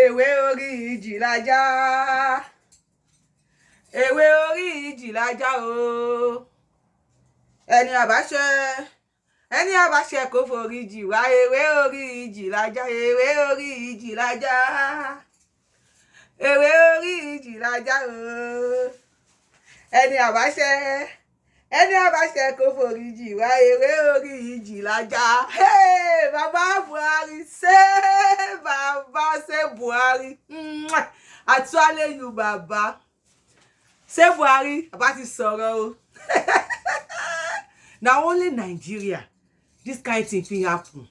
Ewé orí ìjì lajá, ewé orí ìjì lajá o. Ẹni àbáṣẹ, ẹni àbáṣẹ kò forí jì wá. Ewé orí ìjì lajá, ewé orí ìjì lajá, ewé orí ìjì lajá o. Ẹni àbáṣẹ, ẹni àbáṣẹ kò forí jì wá. Ewé orí ìjì lajá. Hey, bàbá Buhari, ṣé bàbá, ṣé Buhari àtúwálé you, bàbá ṣé Buhari, bàbá ti sọ̀rọ̀ o. Na only Nigeria this kind thing fit happen.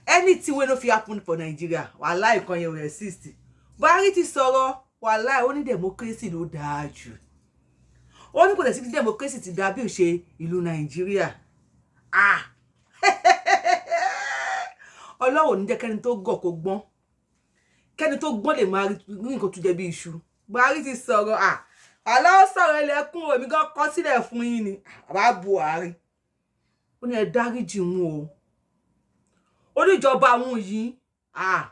Anything wey no fit happen for Nigeria, wàhálà ìkan yẹn ò exist. Buhari ti sọ̀rọ̀, wàhálà. Ó ní democracy ló dáa jù. Ó ní kò dẹ̀ sí democracy ti dáa bí ó ṣe ìlú Nàìjíríà. Ah, Ọlọ́run ò ní jẹ́ kẹ́ni tó gọ̀ kó gbọ́n, kẹ́ni tó gbọ́n lè máa rí nǹkan tó jẹ́ bí iṣu. Buhari ti sọ̀rọ̀. Ah, aláwọ̀ sọ̀rọ̀ ilẹ̀kùn omi gan kọ́ sílẹ̀ fún yín ni. Bàbá Buhari, ó ní ẹ dáríjì wọn o. Ó ní ìjọba àwọn yìí, ah,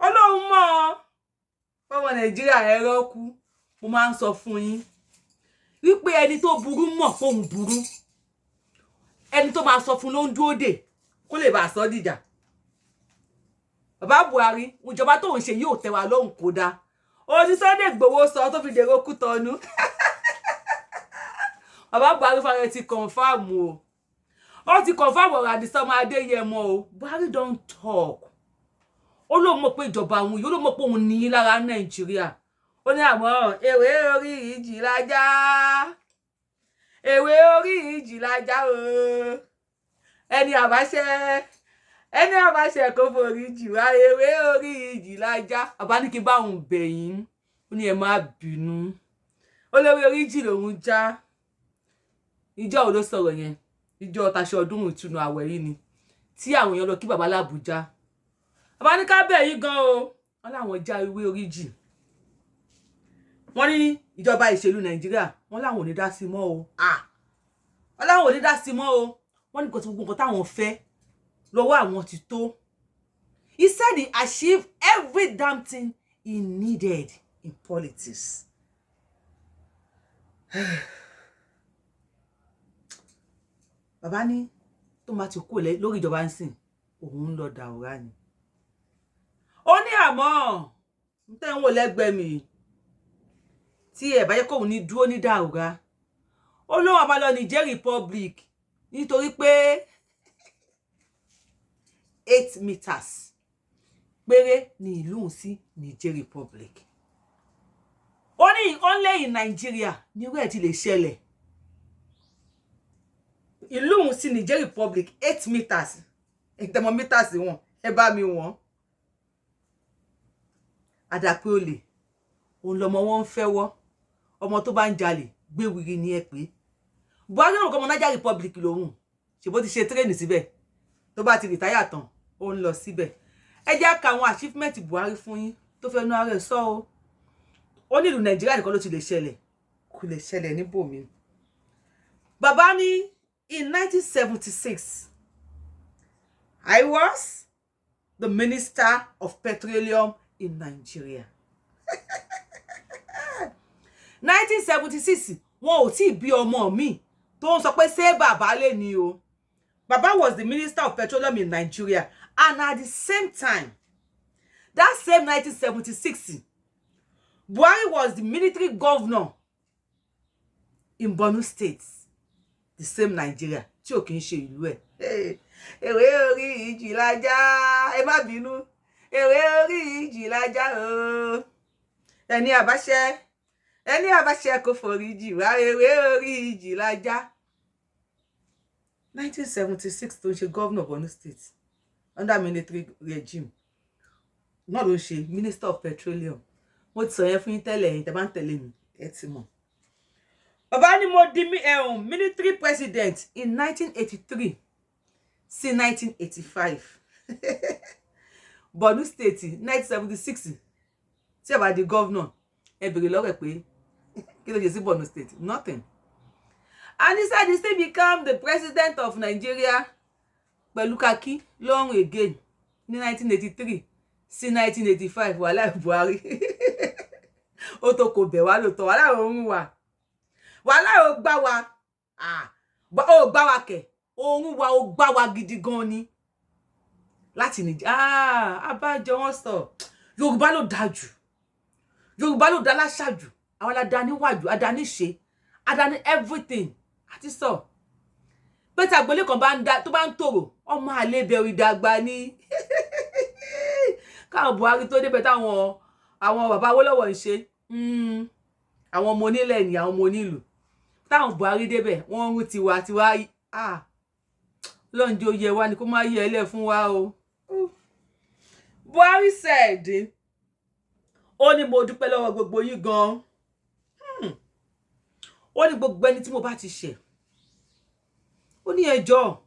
Ọlọ́run mọ̀ ọ́. Ọmọ Nàìjíríà, ẹ̀rọ kú. Mo máa ń sọ fún yín wípé ẹni tó burú mọ̀ pé òun burú. Ẹni tó máa sọ fún ló ń dúró dè kó lè bá a sọ dìjà. Bàbá Buhari, ìjọba tó ń ṣe yóò tẹ́ wa lóhùn, kó dáa. Òní Sunday Igboho sọ tó fi dèrò Kútọ̀nù. Bàbá Buhari fara ti confirm o, ó ti confirm ọ̀rọ̀ Àdìsá ọmọ Adéyẹmọ o. Buhari don talk. Ó lóun mọ̀ pé ìjọba òun yìí, ó lóun mọ̀ pé òun ní í lára Nàìjíríà. Ó ní àmọ́ ewé orí ìjì lájá, ewé orí ìjì lájá o. Ẹni àbáṣẹ, ẹni àbáṣẹ kò forí jì wá. Ewé orí ìjì lájá. Bàbá ní kí n bá òun bẹ̀ yín. Ó ní ẹ má bínú. Ó léwé orí jì lòun já. Ìjọ wo ló sọ̀rọ̀ yẹn? Ìjọ taṣọ ọdún ìtùnú àwẹ̀ yìí ni, tí àwọn èèyàn lọ kí bàbá l'Àbújá. Bàbá ní ká bẹ̀ yín gan o. Wọ́n láwọn já ewé orí jì. Wọ́n ní ìjọba ìṣèlú Nàìjíríà, wọ́n láwọn ò ní dá sí mọ́ o. Wọ́n láwọn ò ní dá sí mọ́ o. Wọ́n ní kò tí gbogbo nǹkan táwọn fẹ́ lọ́wọ́ àwọn ti tó. He said he achieved every damn thing he needed in politics. Bàbá ní tó máa ti kú lórí ìjọba ń sìn, òun ń lọ dàwúrà ni. Ó ní àmọ́ ń tẹ́ ń wò lẹ́gbẹ̀ẹ́ mi, tí ẹ̀ bá yẹ kóun ní dúró ní dàwúrà, ó lóun àbá lọ Niger Republic, nítorí pé 8 meters péré ní ìlú òun sí Niger Republic. Ó ní only in Nigeria ní irú ẹ̀ ti lè ṣẹlẹ̀. Ìlú òun sí Niger Republic, 8 meters. Ìtẹ̀mọ̀ meters wọn, ẹ bá mi wọ̀n. Àdàpé olè òun lọmọ wọn ń fẹ́wọ́. Ọmọ tó bá ń jalè gbéwìrì ni ẹ pé. Buhari náà kọ́ ọmọ Niger Republic lòun ṣe, bó ti ṣe train síbẹ̀, tó bá ti retire tán, ó ń lọ síbẹ̀. Ẹ jẹ́ ká àwọn achievement Buhari fún yín tó fẹ́ nu ara ẹ̀ sọ o. Ó ní ìlú Nàìjíríà nìkan ló ti lè ṣẹlẹ̀, kò lè ṣẹlẹ̀ níbòmí. Bàbá ní in 1976, I was the Minister of Petroleum in Nigeria. 1976, wọn ò tí ì bí ọmọ mi tó ń sọ pé ṣé bàbá lè ní o. Baba was the Minister of Petroleum in Nigeria, and at the same time, that same 1976, Buhari was the military governor in Borno State, the same Nigeria tí ò kì í ṣe ìlú ẹ̀. Ewé orí ìjì lájá, ẹ má bínú. Ewé orí ìjì lájá o. Ẹni àbáṣẹ, ẹni àbáṣẹ kò forí jì wá. Ewé orí ìjì lájá. 1976 tó ń ṣe governor Borno State under military regime náà ló ń ṣe Minister of Petroleum. Mo ti sọ yẹn fún yín tẹ́lẹ̀. Yín tẹ́ bá ń tẹ̀lé mi, ẹ ti mọ̀. Bàbá ní mo di military president in 1983 sí 1985. Borno State, 1976 tí ẹ bá di governor, ẹ bèrè lọ́rẹ̀ pé kí ló ṣe sí Borno State? Nothing. And he said he still become the president of Nigeria pẹ̀lú kaki lọ́rùn again ní 1983. sí 1985. Wàhálà Buhari ó tó kò bẹ̀ wá lóòótọ́. Wàhálà òun wà, wàhálà ó gbá wa, ó gbá wa kẹ̀, òun wa, ó gbá wa gidi gan ni láti Nìjẹ́. Abájọ wọn sọ Yorùbá ló dáa jù, Yorùbá ló dá láṣà jù, àwọn aládàáni wàjù, àdáni ṣe, àdáni everything. Àti sọ pé tí agboolé kan bá ń da, tó bá ń tòrò, ọmọ àlè bẹ̀rù ìdàgbà ní káwọn Buhari tó débẹ̀, táwọn àwọn bàbá Awólọ́wọ̀ ń ṣe, àwọn ọmọ onílẹ̀ ní àwọn ọmọ onílù. Táwọn Buhari débẹ̀, wọ́n ń rú tiwa tiwa. Lọ́njẹ́ oyè wa ni kó má yẹ ẹ lẹ̀ fún wa o. Buhari said, ó ní mo dúpẹ́ lọ́wọ́ gbogbo yín gan. Ó ní gbogbo ẹni tí mo bá ti ṣẹ̀, ó ní ẹ jọ̀ọ́,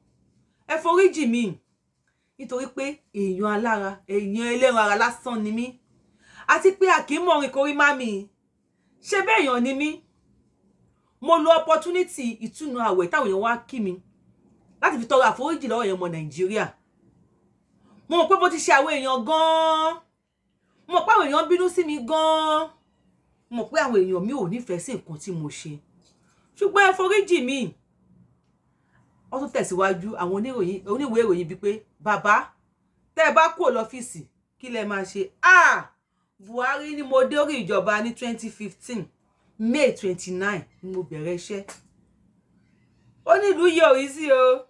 ẹ foríjì mi, nítorí pé èèyàn alára, èèyàn ẹlẹ́ran ara lásán ni mí, àti pé a kì í mọ̀rin korí má mi ṣe bẹ́ẹ̀, èèyàn ni mí. Mo lo opportunity ìtúnu àwẹ̀ táwọn èèyàn wá kí mi láti fi tọrọ àforíjì lọ́wọ́ èèyàn ọmọ Nàìjíríà. Mo mọ̀ pé mo ti ṣe àwọn èèyàn gan-an, mo mọ̀ pé àwọn èèyàn bínú sí mi gan-an, mo mọ̀ pé àwọn èèyàn mi ò nífẹ̀ẹ́ sí nǹkan tí mo ṣe, ṣùgbọ́n ẹ foríjì mi. Wọ́n tún tẹ̀síwájú, àwọn oníròyìn, oníwèé ìròyìn bíi pé, bàbá, tẹ́ ẹ bá kúrò lọ́fíìsì, kí lẹ máa ṣe? Ah, Buhari ní mo dé orí ìjọba ní 2015 May 29 ni mo bẹ̀rẹ̀ iṣẹ́. Ó ní ìlú yìí ò rí sí o,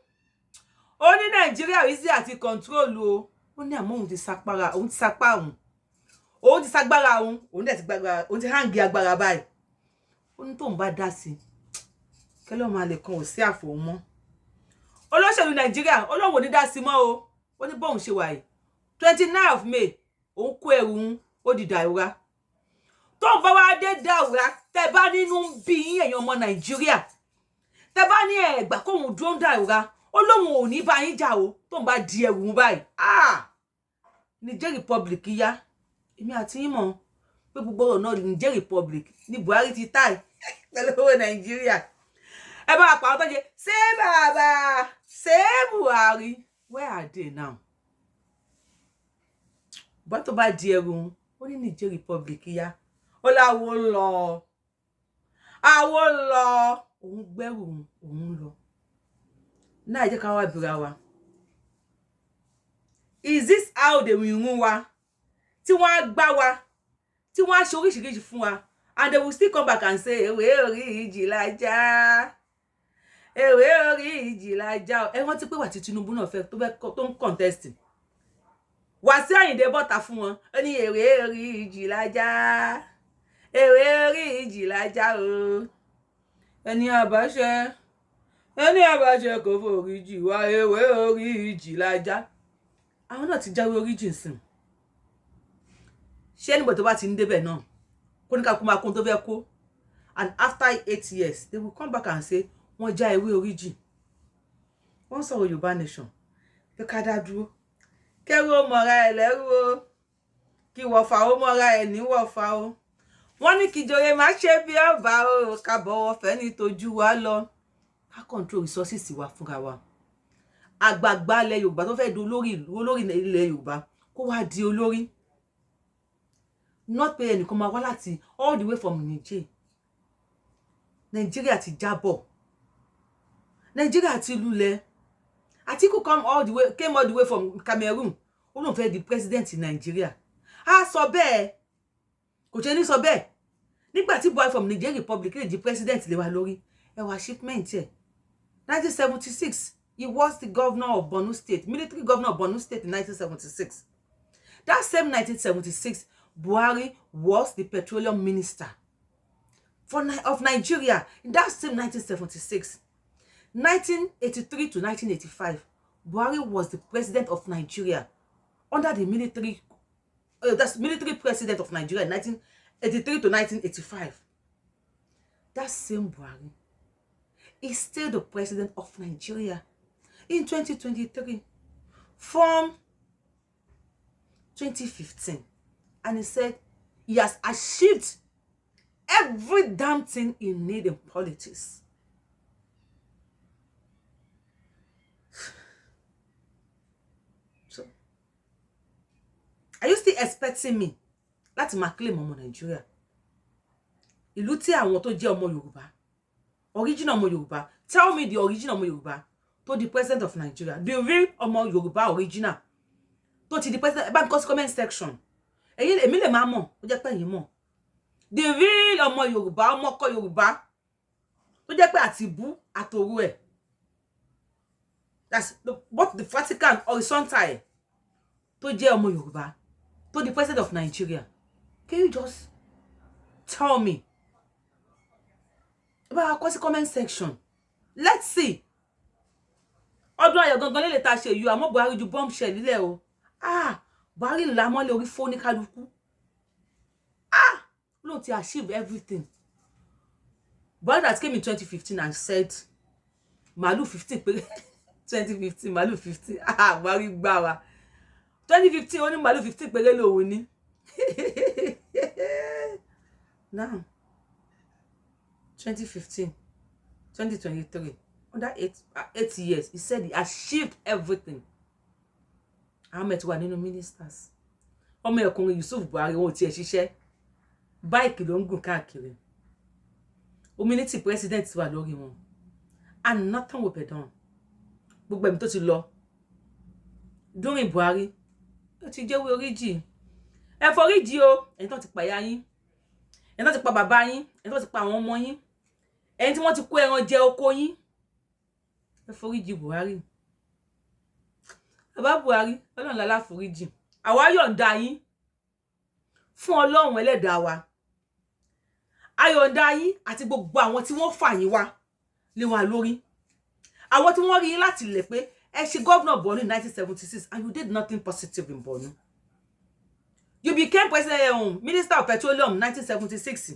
ó ní Nàìjíríà rí sí àti control o. Ó ní àmọ́ òun ti sapára, òun ti sapá, òun ti sagbára, òun dẹ̀ ti gbàgbára, òun ti hàǹgì agbára báyìí. Ó ní tóun bá dá sí i, kẹlẹ́ máa lè kan ò sí àfòun mọ́. Olóṣèlú Nàìjíríà, ó lóun ò ní dá sí mọ́ o. Ó ní bóun ṣe wà yìí, 29 of May, òun kó ẹrù òun, ó di Dàúrà. Tóun bá wá dé Dàúrà, tẹ bá nínú ń bí yín, èèyàn ọmọ Nàìjíríà, tẹ bá ní ẹgbà kóun dúró ń Dàúrà, ó lóun ò ní bá yín jà o. Tóun bá di ẹrù òun báyìí, ah, Niger Republic yá. Èmi àti yín mọ̀ pé gbogbo ọ̀rọ̀ náà, Niger Republic ní Buhari ti táì pẹ̀lú owó Nàìjíríà. Ẹ bá pa àwọn tó ṣe ṣé bàbá ṣé Buhari, where are they now? Bá tó bá di ẹrù, ó ní Niger Republic yá, ó láwo lọ, àwo lọ, òun gbẹ́rù òun lọ náà. Jẹ́ ká wá bìrà wa, is this how they will run wa, tí wọ́n á gbá wa, tí wọ́n á ṣe oríṣiríṣi fún wa, and they will still come back and say, ewé orí ìjì la já, ewé orí ìjì la já? Ẹ rántí pé wà tí Tinubu náà fẹ́ tó fẹ́ tó ń contest, Wàsíù Àyìndé bọ́ta fún wọn, ó ní ewé orí ìjì la já, ewé orí ìjì la já o, ẹni àbáṣẹ, ẹni àbáṣẹ kò forí jì wá, ewé orí ìjì la já. Àwọn náà ti jáwé oríjì sìn. Ṣé nígbà tó bá ti ń débẹ̀ náà, kó ní ká kó máa kó tó fẹ́ kó, and after 8 years they will come back and say wọ́n já ewé oríjì? Wọ́n sọ̀rọ̀ Yorùbá nation pé ká dá dúró, kẹ́rù ó mọ̀ra ẹ̀ lẹ́rú o, kí wọ̀fà ó mọ̀ra ẹ̀ ní wọ̀fà o. Wọ́n ní kìjòyè má ṣe bí ọba o, ká bọ̀wọ̀ fẹ́ni tójú wa lọ, ká control resources wa fúnra wa. Àgbààgbà ilẹ̀ Yorùbá tó fẹ́ di olórí ìlú, olórí ilẹ̀ Yorùbá, kó wá di olórí, not pé ẹnìkan máa wá láti all the way from Niger. Nàìjíríà ti jábọ̀, Nàìjíríà ti lulẹ̀. Atiku come all the way came all the way from Cameroon, ó lóun fẹ́ di president Nàìjíríà. A sọ bẹ́ẹ̀, kò ṣe ní sọ bẹ́ẹ̀ nígbà tí boy from Niger Republic lè di president lé wa lórí. Ẹ wá achievement ẹ̀: 1976, he was the governor of Borno State, military governor of Borno State in 1976. That same 1976, Buhari was the petroleum minister of Nigeria in that same 1976. 1983 to 1985, Buhari was the president of Nigeria under the military, that's military president of Nigeria in 1983 to 1985. That same Buhari is still the president of Nigeria in 2023 from 2015. And he said he has achieved every damn thing he need in politics. So, are you still Expecting me láti máa claim ọmọ Nàìjíríà, ìlú tí àwọn tó jẹ́ ọmọ Yorùbá, original ọmọ Yorùbá, tell me the original ọmọ Yorùbá tó di president of Nigeria, the real ọmọ Yorùbá original tó ti di president. Ẹ bá mi kọ sí comment section. Ẹ̀yin, èmi lè máa mọ̀, ó jẹ́ pé ẹ̀yin mọ̀ the real ọmọ Yorùbá, ọmọ ọkọ Yorùbá tó jẹ́ pé àtìbú àtòru ẹ̀, that's both the vertical and horizontal ẹ̀, tó jẹ́ ọmọ Yorùbá tó di president of Nigeria. Can you just tell me? Ẹ bá wa kọ sí comment section, let's see. Ọdún ayọ̀ gangan lè ta ṣe yìí, àmọ́ Buhari ju bombshell lílẹ̀ o. Ah, Buhari ńlá mọ́lẹ̀ orí fóní kálukú. Ah, lóun ti achieve everything. Buhari that came in 2015 and said màálù 15 péré. 2015, màálù 15. Ah, Buhari gbá wa. 2015, ó ní màálù 15 péré lòun ní. Now 2015, 2023, under 8 years, he said he achieved everything. Ahmed wà nínú ministers. Ọmọ ẹkùnrin Yusuf Buhari, wọn ò tiẹ̀ ṣiṣẹ́, bike ló ń gùn káàkiri. Immunity president wà lórí wọn and nothing will be done. Gbogbo ẹ̀mí tó ti lọ during Buhari, ó ti jẹ́wé oríjì. Ẹ foríjì o, ẹ̀yin tó ti pa ìyá yín, ẹ̀yin tó ti pa bàbá yín, ẹ̀yin tó ti pa àwọn ọmọ yín, ẹ̀yin tí wọ́n ti kó ẹran jẹ oko yín, ẹ foríjì Buhari. Bàbá Buhari, Ọlọ́run lálá foríjì. Àwa yọ̀ǹda yín fún Ọlọ́run ẹlẹ́dàá wa. A yọ̀ǹda yín àti gbogbo àwọn tí wọ́n fà yín wá lé wa lórí, àwọn tí wọ́n rí yín láti ilẹ̀ pé ẹ ṣe governor Borno in 1976 and you did nothing positive in Borno. You became president, minister of petroleum 1976.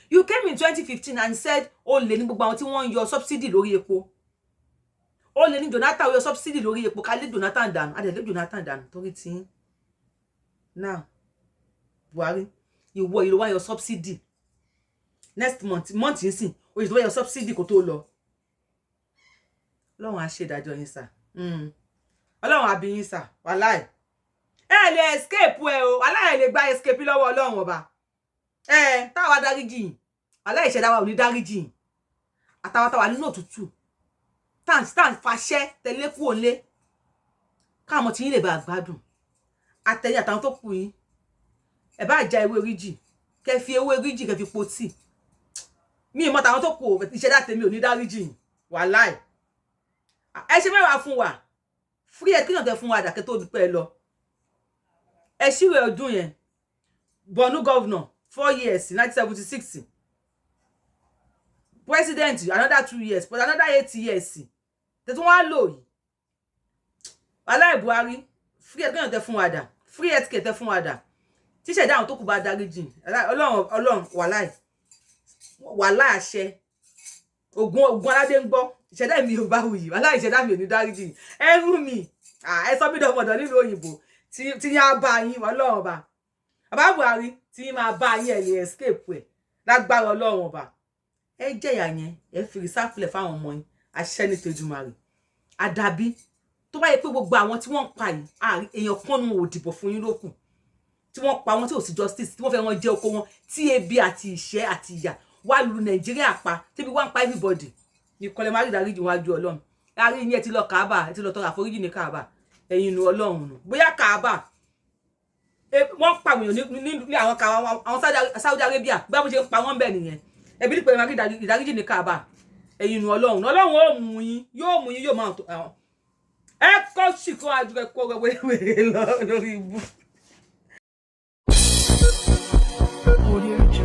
You came in 2015 and said ó lè ní gbogbo àwọn tí wọ́n ń yọ subsidy lórí epo, ó lè ní Jonathan yọ subsidy lórí epo, ká lé Jonathan dànù. Adẹ̀ lé Jonathan dànù torí tí. Now Buhari, ìwọ ìlú wa yọ subsidy next month month yìí sìn, oṣù tó wá yọ subsidy kó tó lọ. Ọlọ́run á ṣe ìdájọ́ yín sà. Ọlọ́run á bí yín sà. Wàláì, ẹ lè escape ẹ o. Wàláì, ẹ lè gba escape lọ́wọ́ Ọlọ́run ọba. Ẹ táwa dáríjì yín, wàláì, ìṣẹ̀dá wa ò ní dáríjì yín. Àtàwọn táwa nínú òtútù tàn tàn fàṣẹ tẹ̀lé kúrò lé káwọn tí yín lè bá gbádùn, àtẹ̀yìn àtàwọn tó kù yín, ẹ bá já ewé oríjì, kẹ fi ewé oríjì kẹ fi po tíì. Mi ìmọ̀ tàwọn tó kù, ìṣẹ̀dá tèmi ò ní dáríjì yín. Wàláì, ẹ ṣe mẹ́wàá fún wa. Free education tẹ fún wa dàkẹ́ tó dúpẹ́ lọ. Ẹ ṣírò ọdún yẹn. Borno governor 4 years, 1976, president another 2 years, but another 8 years tẹ̀tún wá lò yìí. Wàláì Buhari, free education tẹ fún wa dà? Free healthcare tẹ fún wa dà? Tíṣẹ̀dá àwọn tó kù bá dáríjì, Ọlọ́run, Ọlọ́run, wàláì, wàláì, àṣẹ ogun, ogun aládé ń gbọ́. Ìṣẹ̀dá mi ò bá wù yìí. Wàláì, ìṣẹ̀dá mi ò ní dáríjì. Ẹrú mi, ẹ sọ mí dọmọdọ nílùú òyìnbó tí yín á bá yín. Ọlọ́run ọba, bàbá Buhari, tí yín máa bá yín, ẹ lè escape ẹ lágbára Ọlọ́run ọba. Ẹ jẹ̀yà yẹn, ẹ fi rìsáfìlẹ̀ fáwọn ọmọ yín. Àṣẹ ní tejúmarè. Àdàbí tó bá yẹ pé gbogbo àwọn tí wọ́n ń pa yìí, èèyàn kan nu ò dìbò fún yín lókù, tí wọ́n pa wọn, tí ò sí justice, tí wọ́n fẹ́ wọn jẹ oko wọn, tí ebi àti ìṣẹ́ àti ìyà wá lu Nàìjíríà pa, tíbi wá ń pa everybody nìkan lè má rí ìdáríjì wájú Ọlọ́run. Àárín yín, ẹ ti lọ Kàábà, ẹ ti lọ tọrọ àforíjì ní Kàábà, ẹ̀yin nu Ọlọ́run nù. Bóyá Kàábà wọ́n pa àwọn èèyàn ní àwọn Saudi Arabia, bí wọ́n ṣe ń pa wọ́n bẹ́ẹ̀ nìyẹn. Ẹbí nípa ìmọ̀ ìdáríjì ní Kàábà, ẹ̀yin nu Ọlọ́run. Ọlọ́run ó mú yín, yóò mú yín, yóò máa tó ẹ kọ́ sì kó àdúrà kó wẹ́wẹ́wẹ́ lọ lórí ibú. Audio.